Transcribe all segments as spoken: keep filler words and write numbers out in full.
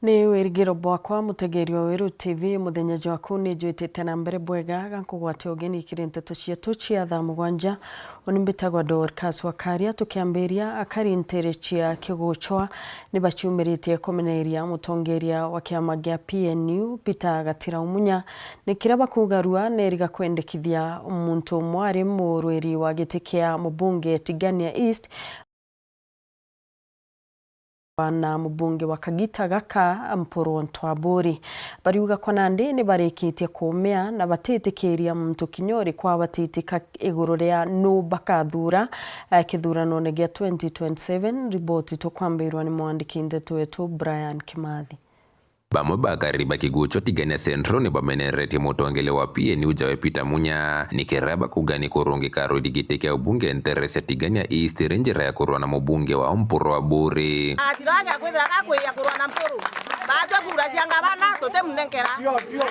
Ni wirigiro bwakwa, mutegeri wa Weru T V, muthenya jwaku ni jwitite na mbere bwega, ga nkugwate ugeni kiri nteto cietu cia thaa mugwanja. Uni mbitagwa Dorcas Wakaria. Tukiambiria, akari ntere cia Kiguchwa ni baciumiritie kumeneria mutongeria wa kiama gia P N U, Peter Gatira Umunya, ni kiria bakuga rua neriga kwendekithia muntu umwe ari murwiri wa giti kia mubunge Tigania East, na mubunge wa kagita gaka, Mpuru Ntwaburi. Bariuga kwa nandi ni barikitie kumea na batitikiria muntu kinya uriku abatitike iguru ria nu bakathura, eh, kithuranone gia twenty twenty-seven. Riboti tukwambirwa ni mwandiki nteto wetu Brian Kimathi. Bamwe ba akari ba Kiguchwa Tigania Central ni bameneretie mutongeria wa P N U jawe Peter Munya, ni kiria bakuga ni kurungika rwiri giti kia ubunge ntere cia Tigania East iri njira ya kurua na mubunge wa Mpuru Aburi. Atiraga kwithira gakwiya kurua na Mpuru. Batwe kura cia ngavana tutimunenkera. Nontu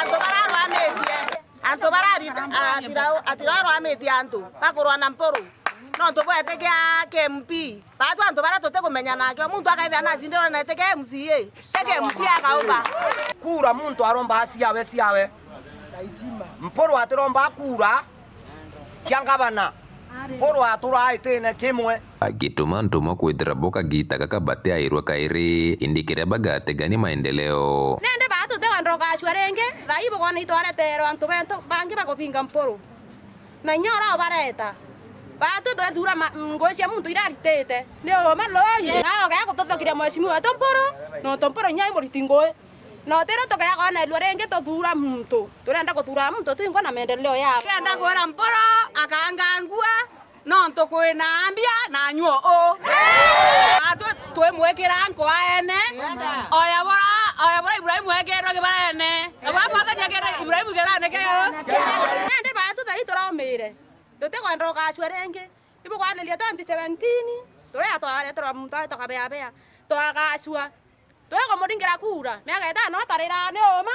antu bararwamitie. Antu barari-, atira-, atirarwamitie antu bakurwa na Mpuru. Nontu bwete kia K M P. Batu antu baria tutikumenya nakio. Muntu akaithira nacindirwe na iti kia M C A. Ti kia M P akaumba. Kura muntu aromba ciawe, ciawe. Mpuru atiromba kura cia ngavana. Mpuru aturaa itine kimwe. Agituma antu amwe kwithira bo kagita gaka batiairwe kairi, indi kiria bagategania maendeleo. Nende baa tutigondokacua ringi, thaa ii bugona itwareterwa antu bentu bangi bakubinga Mpuru. Na inya uria ubareta. Baa tu twethura ma-, ngui cia muntu iria aritite. Ni uma lui. Na ogea gututhukiria mheshimiwa wetu Mpuru, nontu Mpuru inya i muriti ngui. Na utiri tugeagonerua ringi tuthura muntu. Turenda kuthura muntu twingwa na maendeleo yao. Turenda kwira Mpuru akangangua. Nontu kwina mbia na nyuo u. Atwi twimwikira nkwaene. Oya bora, oya bora Ibrahimu ekirwe kibarene. Oya bora mwathani ekirwe Ibrahimu kirane kio. Nandi batu thai turaumire. Tutikwenda ugacua ringi. Ibukwaniria twenty seventeen. Turia twareterwa muntu aitwa Kabeabea. Twagacua. Twikumuringira kura, miaka itano atarira ni uma.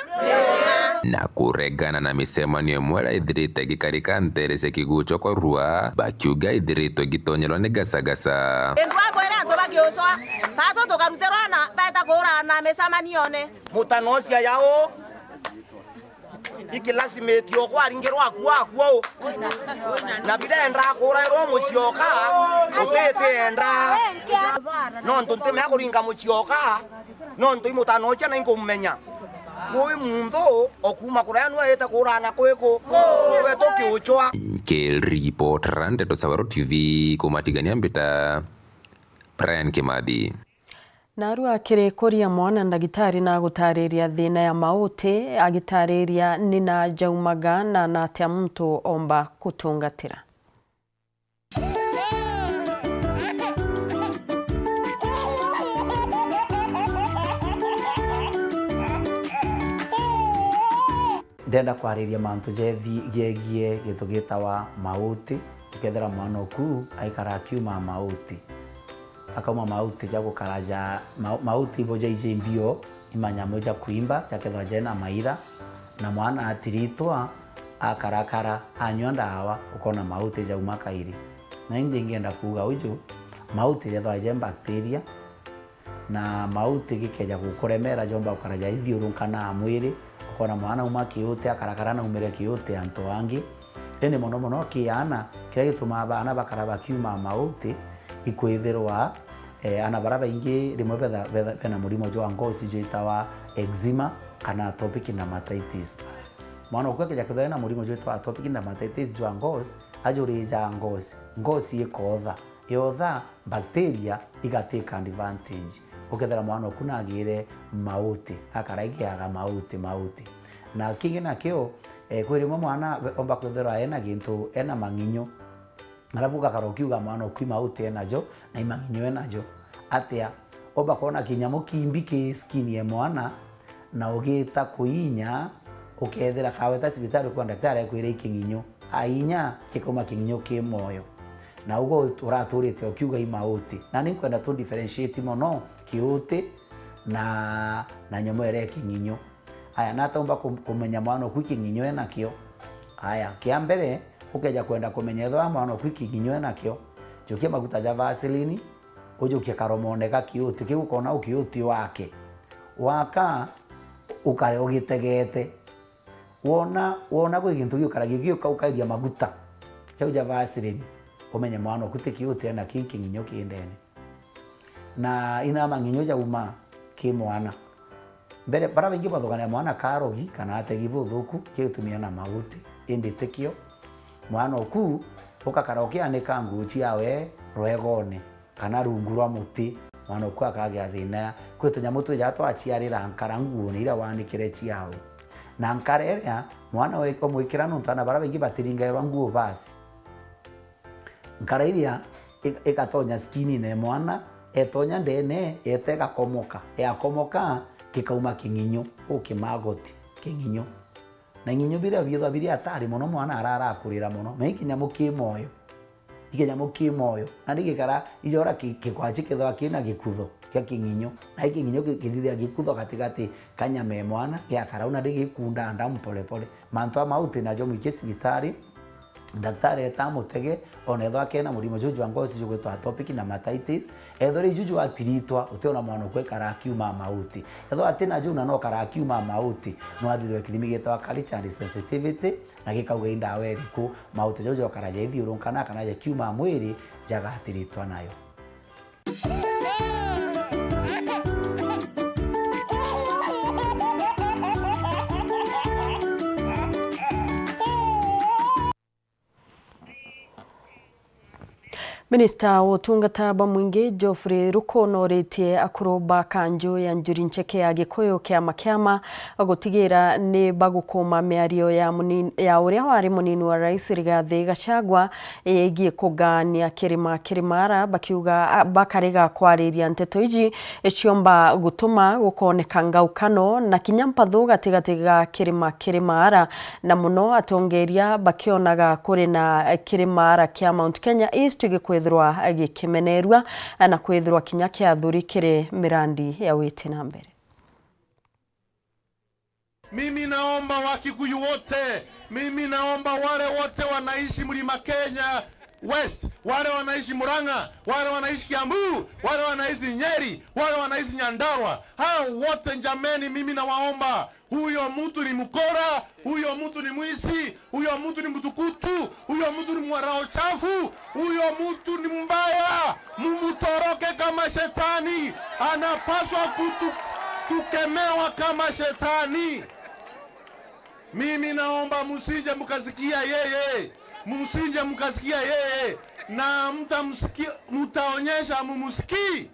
Na kuregana na micemanio imwe iria ithirite igikarika ntere cia Kiguchwa kwa rua, bakiuga ithiritwe igitonyerwa ni gasagasa. Indu akwira antu bakiucwa, batu tukarutirwa na beta kuura na micemanione. Mutano ucio yao. Ikilasimiti okwa aringirwa akua akua u. Na birenda kurairwo mucioka, utitienda. Nontu ntimea kuringa mucioka, nontu imutano ucio na inkumumenya. Kwi munthu okuma kuria nu aite kurana kwiku, kwe tukiucwa. Nkiripotera ndeto cia Weru T V kumatigania mbita, Brian Kimathi. Narua akirikuria mwana ndagitari na gutariria thina ya mauti, agitariria nina jaumaga na natia muntu omba kutungatira. Ndenda kwariria mantu jethi-, jegie gintu gitawa mauti, ukethira mwana oku aikara akiuma mauti. Akauma mauti ja gukara ja, ma-, mauti ibo jaiji mbio, imanyamu ja kuimba, jakethirwa jena maira, na mwana atiritwa, akarakara, anyua ndawa, ukona mauti jauma kairi. Na indi ngenda kuuga uju, mauti jethirwa je bacteria, na mauti gikeja gukuremera, jomba gukara jaithiurunkanaa mwiri, ukona mwana auma kiuti, akarakara naumire kiuti antu angi. Indi mono mono ki aana, kiria gitumaa baana bakara bakiuma mauti, ikwithirwa, eh, aana baria baingi rimwe betha-, betha-, bena murimo jwa ngosi jwitawa eczema kana atopic dermatitis. Mwana oku akeja kwithirwa ena murimo jwitawa atopic dermatitis jwa ngosi, ajurija ngosi, ngosi ikotha. Yotha, bacteria iga take advantage. Ukethira mwana oku nagire mauti, akara igiaga mauti, mauti. Na kingi nakio, eh, kwi rimwe mwana omba kwithirwa ena gintu, ena mang'inyo. Alafu ugakara ukiuga mwana oku imauti enajo, na imang'inyo enajo. Atia? Omba kwona kinyamu kimbi ki skin ya mwana, na ugita kuinya, ukethira kaweta cibitari kwa daktari akwira iking'inyo. Ainya, kikauma king'inyo ki mwoyo. Na ugo uraturite ukiuga imauti. Na ninkwenda tu differentiate mono kiuti na, na nyomo iria iking'inyo. Aya, nataumba kum-, kumenya mwana oku iking'inyo enakio? Aya, kia mbere, ukeja kwenda kumenya ethirwa mwana oku iking'inyo enakio, jukia maguta ja Vaseline, ujukie karomone ga kiuti kiu, ukona u kiuti wake. Waka ukare ugitegete. Wona, wona gwi gintu giukaragia giuka ukairia maguta jau ja Vaseline, umenye mwana oku ti kiu uti na kiu king'inyo ki ndene. Na ina mang'inyo jauma ki mwana. Mbere, bara baingi bathuganagia mwana karogi kana ategi buthuku, kiu tumia na mauti, indi ti kio. Mwana oku ukakara ukianika nguu ciawe rwegone kana rungu rwa muti, mwana oku akagia thina. Kwi tunyamu twija twaciarira nkara nguuni iria wanikire ciawe. Na nkara iria mwana we-, umwikira nontu ana bara baingi batiringairwa nguu basi. Nkara iria i-, igatonya skinine mwana, etonya ndene, yeta igakomoka. Yakomoka, gikauma king'inyo, uki magoti, king'inyo. Na ing'inyo biria biithwa biri atari mono, mwana arara akurira mono. Na i kinyamu ki mwoyo. I kinyamu ki mwoyo. Na ni gikara, ijora ki-, kikwachi kithwa kina gikutho kia king'inyo. Na i king'inyo ki-, kithithia gikutho gatigati ka nyama e mwana, giakara u na ndi gikunda ndamu pole pole. Mantu amau uti najo mwike cibitari, Daktari eta amutege, ona ethwa akena murimo juju jwa ngoci jugwitwa atopic dermatitis, ethwa ri juju atiritwa, uti ona mwana ukwikara akiuma mauti. Ethwa ati na ju na no kara akiuma mauti, no athithwe kithimi gitwa culture sensitivity, na gikauga i ndawa iriku, mauti jau jokara jaithiurunkana kana jakiuma mwiri jagatiritwa nayo. Minista wa utungata bwa mwingi Geoffrey Ruku nooritie akuru ba kanju ya Njuri Ncheke ya Gikuyu kiama kiama gutigira ni bagukuma miario ya munini, ya uria wari munini wa rais Rigathi Gachagua, yegie kugaania kirima Kirimara, bakiuga, a, bakarega kwariria nteto iji, ciomba gutuma gukoneka ngaukano na kinya mpathu gatigati ga kirima Kirimara, na muno atongeria bakionaga kuri na kirima kia Mount Kenya East gikwithirwa gikimenerua na kwithirwa kinya kia athuri kiri mirandi ya witi na mbere. Mimi naomba Wakikuyu wote, mimi naomba wale wote wanaishi Mlima Kenya West, wale wanaishi Murang'a, wale wanaishi Kiambu, wale wanaishi Nyeri, wale wanaishi Nyandarua, hao wote jameni, mimi nawaomba, huyo mtu ni mkora, huyo mtu ni mwizi, huyo mtu ni mtukutu, huyo mtu ni mwarao chafu, huyo mtu ni mbaya. Mumutoroke kama shetani, anapaswa kutu-, kukemewa kama shetani. Mimi naomba msije mkasikia yeye, msije mkasikia yeye, na mtamsiki-, mtaonyesha mumsikii.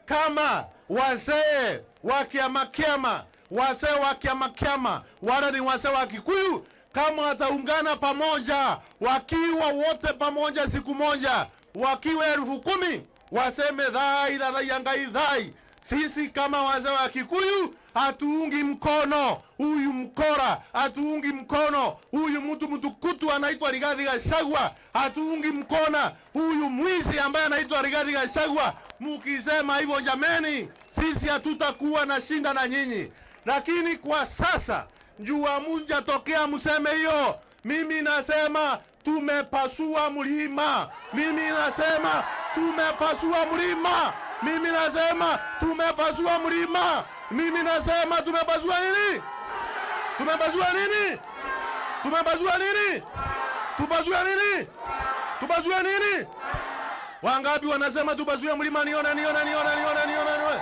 Kama wazee wa kiama kiama, wazee wa kiama kiama, wale ni wazee wa Kikuyu, kama wataungana pamoja, wakiwa wote pamoja siku moja, wakiwa elfu kumi, waseme, "Thai, thathai ya Ngai, thai." Sisi kama wazee wa Kikuyu, hatuungi mkono huyu mkora, hatuungi mkono huyu mtu mtukutu anaitwa Rigathi Gachagua, hatuungi mkono huyu mwizi ambaye anaitwa Rigathi Gachagua. Mukisema hivyo, jameni, sisi hatutakuwa na shinda na nyinyi. Lakini kwa sasa, juu hamujatokea mseme hiyo, mimi nasema tumepasua mlima. Mimi nasema tumepasua mlima. Mimi nasema tumepasua mlima. Mimi nasema tumepasua nini? Tumepasua nini? Tumepasua nini? Tupasue nini? Tupasue nini? Wangapi wanasema tupasue mlima? Nione, nione, nione, nione, nione, nione.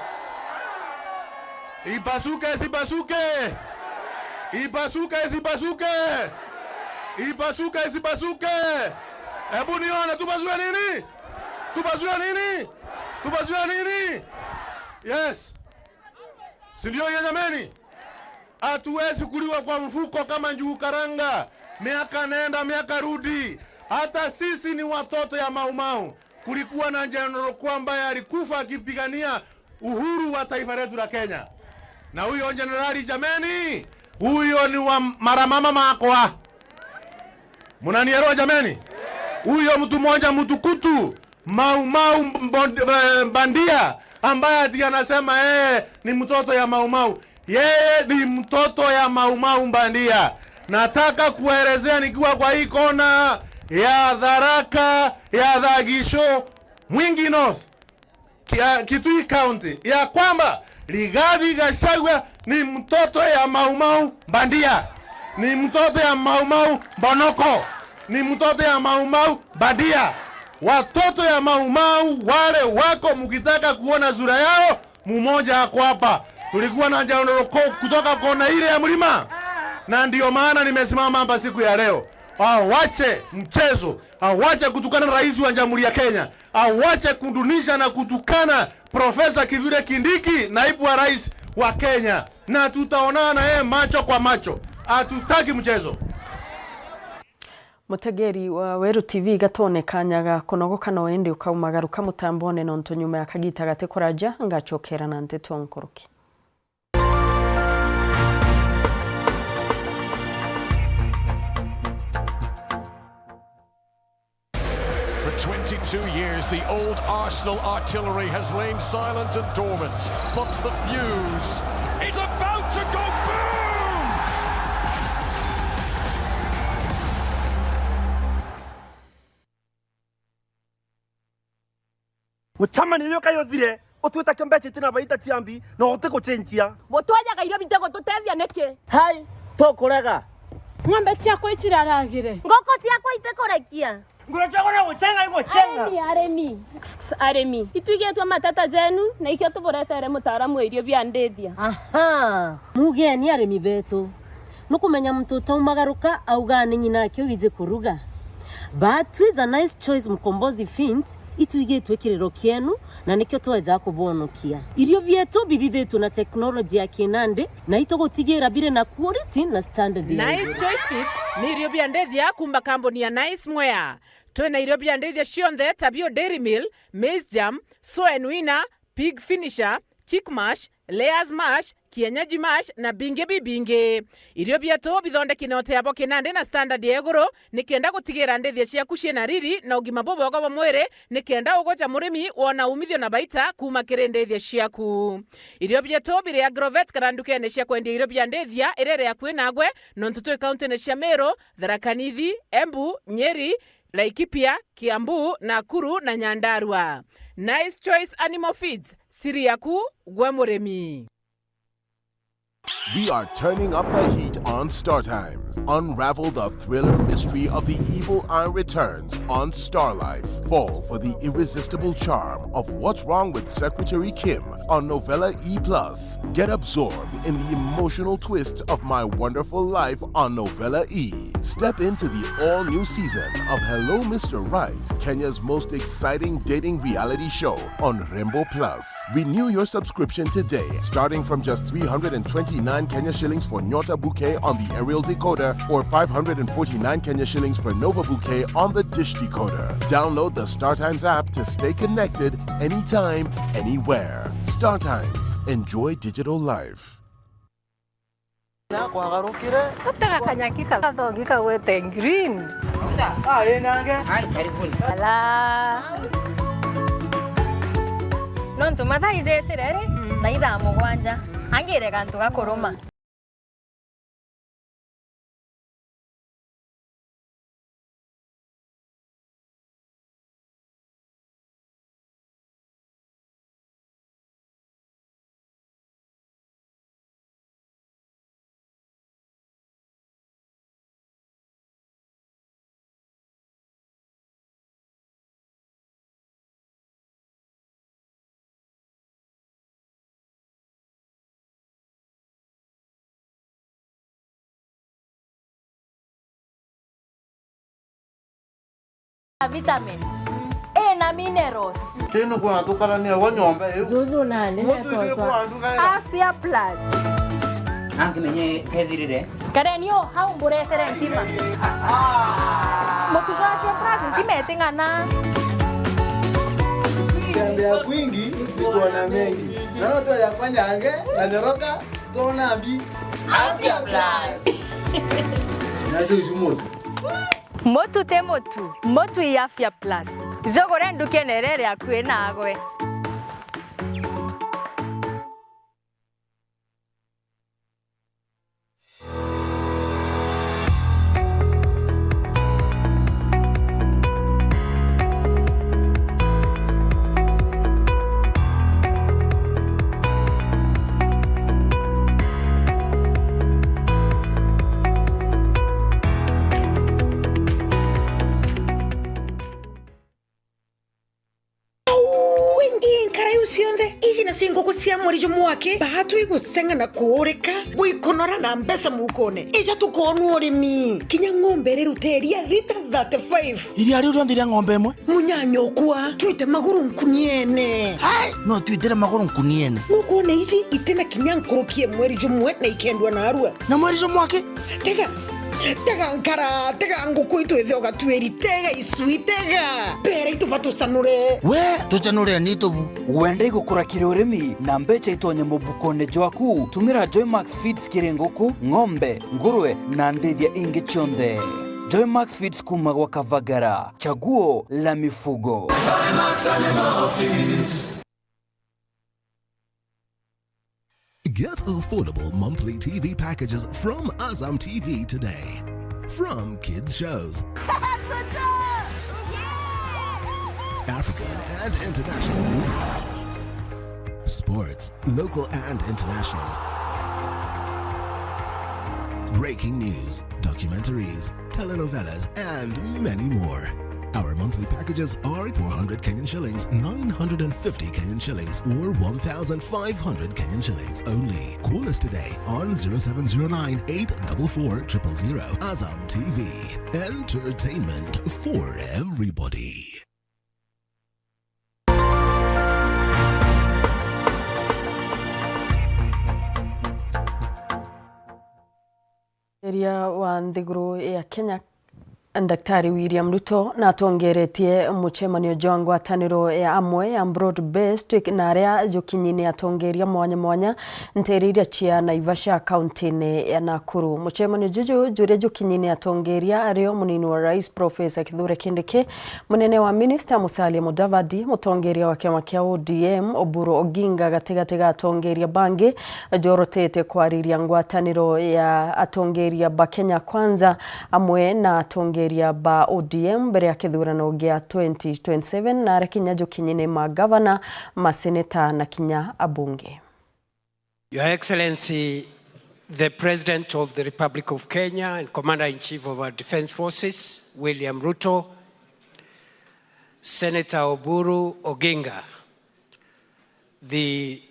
Ipasuke, isipasuke. Ipasuke, isipasuke. Ipasuke, isipasuke. Hebu nione, tupasue nini? Tupasue nini? Tupasue nini? Yes. Si ndio hiyo jameni? Hatuwezi kuliwa kwa mfuko kama njugu karanga. Miaka nenda, miaka rudi. Hata sisi ni watoto ya Mau Mau. Kulikuwa na General Okwa ambaye alikufa akipigania uhuru wa taifa letu la Kenya. Na huyo jenerali jameni, huyo ni wa maramama makwa. Munanielewa jameni? Huyo mtu mmoja mtukutu, Mau Mau mbo-, eh, bandia, ambaye ati anasema yeye ni mtoto ya Mau Mau. Yeye ni mtoto ya Mau Mau bandia. Nataka kuelezea nikiwa kwa hii kona ya Tharaka, ya Thagisho, Mwingi North, Kia-, Kitui County, ya kwamba Rigathi Gachagua ni mtoto ya Mau Mau bandia. Ni mtoto ya Mau Mau mbonoko. Ni mtoto ya Mau Mau bandia. Watoto ya Mau Mau wale wako, mkitaka kuona sura yao, mmoja ako hapa. Tulikuwa na General Ko-, kutoka kona ile ya mlima. Na ndio maana nimesimama hapa siku ya leo. Awache mchezo. Awache kutukana rais wa Jamhuri ya Kenya. Awache kudunisha na kutukana Profesa Kithure Kindiki, naibu wa rais wa Kenya. Na tutaonana na yeye macho kwa macho. Hatutaki mchezo. Mutegeri wa Weru T V, gatone kanya ga kunogoka, no indi ukaumagaruka mutambone, nontu nyuma ya kagita gati kuraja ngacokera na nteto nkuruki. For twenty-two years, the old Arsenal artillery has lain silent and dormant, but the fuse is about to go boom! Mucemanio uyu kai uthire, utwita kio mbeca iti na baita cia mbi, na uti gucenjia. Butwajaga irio bite gututethia niki? Hai, tukurega. Ng'ombe ciakwa iciraragire. Ngoko ciakwa itikurekia. Nguru ciakwa no gucenga igucenga. Arimi, arimi. Arimi. Itwigitwe mateta jenu, na ikio tuburetere mutaaramu wa irio bia ndithia. Aha, mugeni arimi betu. Nukumenya muntu utaumagaruka augaa ni ng'ina akio wiji kuruga. But with a Nice Choice Mkombozi Feeds, itwigitwe kiriro kienu, na nikio tweja kubwonokia. Irio bietu bithithitwe na teknoloji ya kinandi, na itugutigira biri na quality na standard ya iguru. Nice Choice Feeds ni irio bia ndithia kuuma kambuni ya Nice Mwea. Twina irio bia ndithia cionthe ta bio Dairy Meal, Maize Germ, Soen Winner, Pig Finisher, Chick Mash, Layers Mash, Kienyeji Mash na bingi bibingi. Irio bietu bithondeki na uteabo kinandi na standard ya iguru, nikenda gutigira ndithia ciaku ciina riri na ugima bubwega bwa mwiri, nikenda ugwe ja murimi wona umithio na baita kuuma kiri ndithia ciaku. Irio bietu biri Agrovet kana ndukene cia kwendia irio bia ndithia iria iri akui nagwe, nontu twi kauntine cia Meru, Tharaka Nithi, Embu, Nyeri, Laikipia, Kiambu, Nakuru na Nyandarua. Nice Choice Animal Feeds, siri yaku gwe murimi. We are turning up the heat on Star Times. Unravel the thriller mystery of the evil eye returns on Star Life. Fall for the irresistible charm of What's Wrong with Secretary Kim on Novella E plus. Get absorbed in the emotional twist of My Wonderful Life on Novella E. Step into the all-new season of Hello Mister Right, Kenya's most exciting dating reality show on Rembo Plus. Renew your subscription today, starting from just three hundred and twenty-nine Kenya shillings for Nyota Bouquet on the aerial decoder or five hundred and forty-nine Kenya shillings for Nova Bouquet on the dish decoder. Download the StarTimes app to stay connected anytime, anywhere. StarTimes. Enjoy digital life. Na kwagarukire. Utega kanyaki ka-, kathongi kagwete green. Ah, ĩ nange. Ai, karibuni. Ala. Nontu mathaa ijetire ri, mm, na ithaa mugwanja. Angire gantu gakuruma. Vitamins. Ina minerals. Tino kwa tukarania wa nyomba iu. Juju nani. Mutu isi netoswa kwa andu gaira. Afya Plus. Angimenye kethirire. Kareni o hau mburetere ntima. Mutu jwa Afya Plus ntima iting'ana. Tembea kwingi ni kuona mengi. Na no tu ya kwanyange na nyoroka. Tona mbi. Afya Plus. Nacio icu mutu. Mutu ti mutu, mutu i Afya Plus. Jugure ndukene iria iri akui nagwe. Kara iu cionthe, iji nacio nguku cia mweri jumwe aki, baatwi gusenga na kuurika, bwikunora na mbeca mukone. Ija tukoonua urimi. Kinya ng'ombe iriruta iria rita thirty-five. Iria riu rionthe ria ng'ombe imwe? Munyanya ukwa, twite maguru nkuniene. Ai, no twitire maguru nkuniene. Nukwona iji itina kinya nkuruki ya mweri jumwe na ikendwa narua. Na mweri jumwe aki? Tega, tega nkara, tega nguku itu ithe ugatuiri, tega icui, tega. Bera itu batucanure. We, tucanure ni tubu. Wenda igukura kiri urimi na mbeca itonye mubukone jwaku? Tumira Joymax Feeds kiri nguku, ng'ombe, ngurwe na ndithia ingi cionthe. Joymax Feeds kuma gwa Kavagara, chaguo la mifugo. Get affordable monthly T V packages from Azam T V today. From kids shows, African and international movies, sports, local and international, breaking news, documentaries, telenovelas, and many more. Our monthly packages are four hundred Kenyan shillings, nine hundred and fifty Kenyan shillings, or one thousand five hundred Kenyan shillings only. Call us today on zero seven zero nine, eight four four, triple zero. Azam T V, entertainment for everybody. Mutongeria wa nthiguru ya Kenya, Daktari William Ruto, natongeretie mucemanio jwa ngwataniro ya amwe ya broad based na aria jukinyine atongeria mwanya mwanya ntere iria cia Naivasha, kauntine ya Nakuru. Mucemanio juju juria jukinyine atongeria ario munini wa rais Professor Kithure Kindiki, munene wa minista Musalia Mudavadi, mutongeria wa kiama kia O D M Oburu Oginga, gatigati ga atongeria bangi jorotete kwariria ngwataniro ya atongeria ba Kenya Kwanza amwe na atongeria ba O D M mbere ya kithurano gia twenty twenty-seven, na aria kinya jukinyine ma gavana, maseneta na kinya abunge. Your Excellency, the President of the Republic of Kenya and Commander-in-Chief of our Defence Forces, William Ruto, Senator Oburu Oginga, the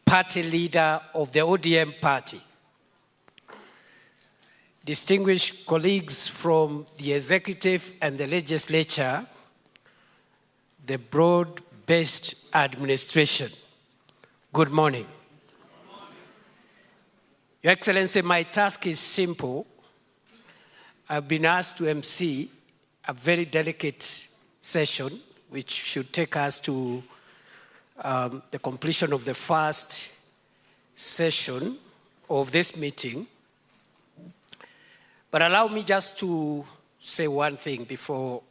party leader of the O D M party, distinguished colleagues from the executive and the legislature, the broad-based administration. Good morning. Your Excellency, my task is simple. I've been asked to M C a very delicate session, which should take us to, um, the completion of the first session of this meeting. But allow me just to say one thing before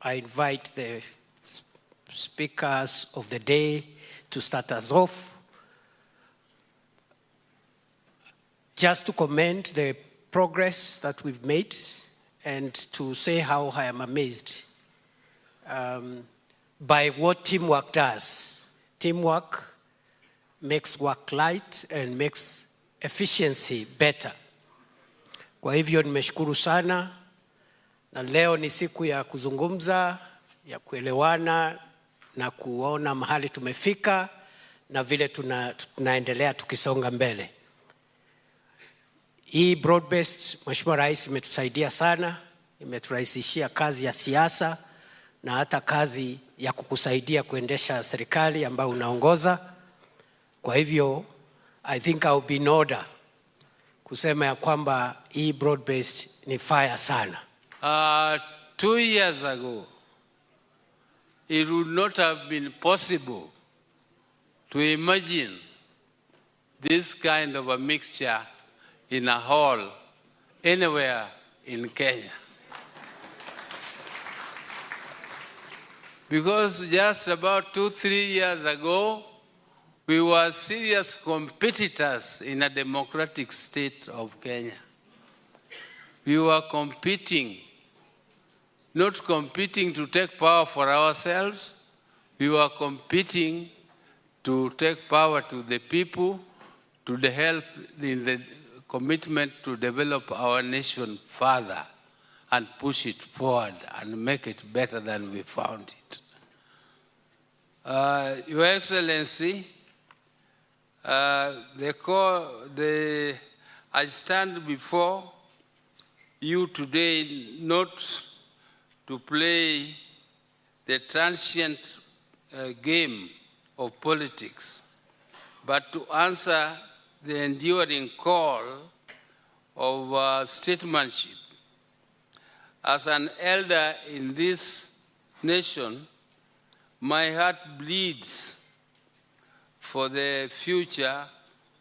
I invite the s-, speakers of the day to start us off. Just to commend the progress that we've made and to say how I am amazed, um, by what teamwork does. Teamwork makes work light and makes efficiency better. Kwa hivyo nimeshukuru sana, na leo ni siku ya kuzungumza, ya kuelewana na kuona mahali tumefika na vile tuna-, tunaendelea tukisonga mbele. Hii broad based, Mheshimiwa Rais, imetusaidia sana, imeturahisishia kazi ya siasa na hata kazi ya kukusaidia kuendesha serikali ambayo unaongoza. Kwa hivyo, I think I'll be in order kusema ya kwamba hii broad based ni fire sana. Uh, two years ago, it would not have been possible to imagine this kind of a mixture in a hall anywhere in Kenya. Because just about two, three years ago, we were serious competitors in a democratic state of Kenya. We were competing, not competing to take power for ourselves, we were competing to take power to the people, to the help in the commitment to develop our nation further and push it forward and make it better than we found it. Uh, Your Excellency, uh, the call, the, I stand before you today not to play the transient, uh, game of politics, but to answer the enduring call of, uh, statesmanship. As an elder in this nation, my heart bleeds for the future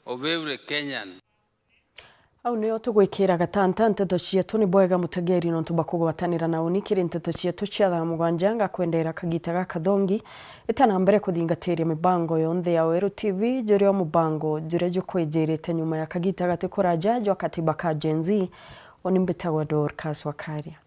of every Kenyan. Au nio tugwikira gatanta nteto cietu. Ni bwega mutegeri nontu bwa kugwatanira na uni kiri nteto cietu cia thaa mugwanja. Ngakwendera kagita gakathongi. Ita na mbere kuthingatiria mibango yonthe ya Weru T V, juria mubango juria jukwijirite nyuma ya kagita gati kuraja jwa katiba ka Gen Z. Uni mbitagwa Dorcas Wakaria.